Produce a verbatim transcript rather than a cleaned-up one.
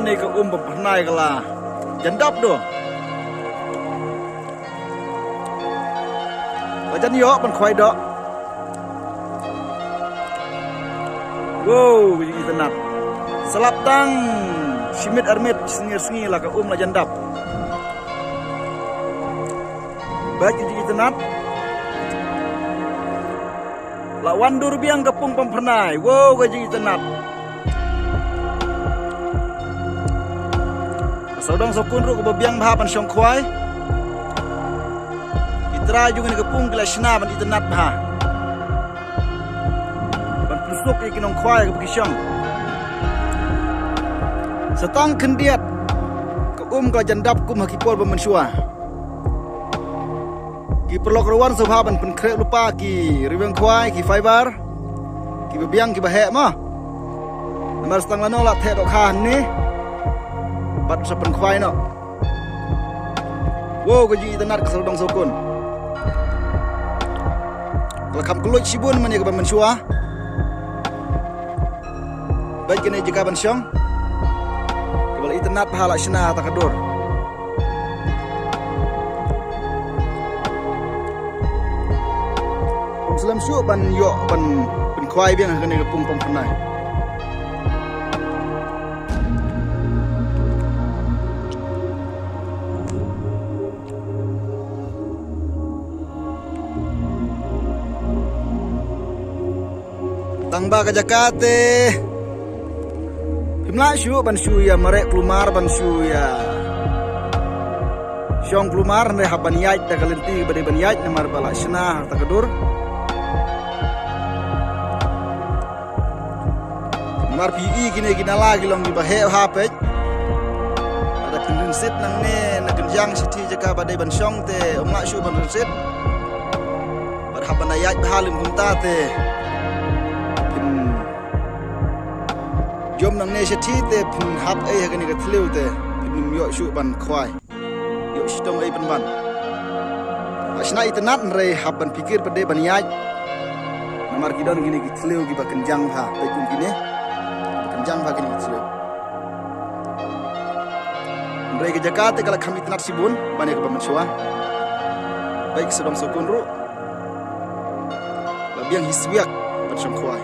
Kane ka um pynphyrnai ka la jan dap doh. Ka jan ïoh ban khwai doh. Wow, ka jingitynnad. Slap tang shi miet ar miet, sngi ar sngi la ka um la jan dap. Bad ka jingitynnad. La wan dur biang ka pung pynphyrnai. Wow, ka jingitynnad. Ka sawdong sawkun ruh kaba biang bha ban shong khwai. Ki trai jong kane ka pung ki la shna ban itynnad bha ban pynsuk ïa ki nongkhwai kaba ki shong. Sa tang khyndiat ka um ka la jan dap kum ha ki por ba mynshuwa. Ki paralok ruh wan sngewbha ban pynkhreh lypa ki riewbiang khwai, ki fiber, kiba biang kiba heh mo. Namar sa tang lano la theh dohkha hangne bad sa pynkhwai noh. Wow, ka jingitynnad ka sawdong sawkun. Ka la kham kylluid shibun man ïa kaba mynshuwa. Bad kane jaka ban shong kaba la itynnad bha la shna ha ta ka dur. Ym slem shuh ban ïoh ban pynkhwai biang ha kane ka pung pynphyrnai. Tang ba ka jaka te phim lah shuh ban shu ïa mareh kulmar, ban shu ïa shong kulmar, hynrei hap ban ïaid da ka lynti ba dei ban ïaid namar ba la shna ha ta ka dur. Namar phi i kine ki nala ki long kiba heh bha peit. Lada phin rynsied nangne na kynjang shithi jaka ba dei ban shong te ym lah shuh ban rynsied. Bad hap ban da ïaid bha lem kumta te phin jom nangne shithi te phin hap ei ha kane ka thliew te phin ym ïoh shuh ban khwai. Ïoh shitom ei pynban. Ba shna itynnad hynrei hap ban pyrkhat pat de ban ïaid. Namar ki don kine ki thliew kiba kynjang bha, peit kum kine. Kiba kynjang bha kine ki thliew. Hynrei ka jaka te ka la kham itynnad shibun ban ïa kaba mynshuwa. Bad ka sawdong sawkun ruh la biang hi swiak ban shong khwai.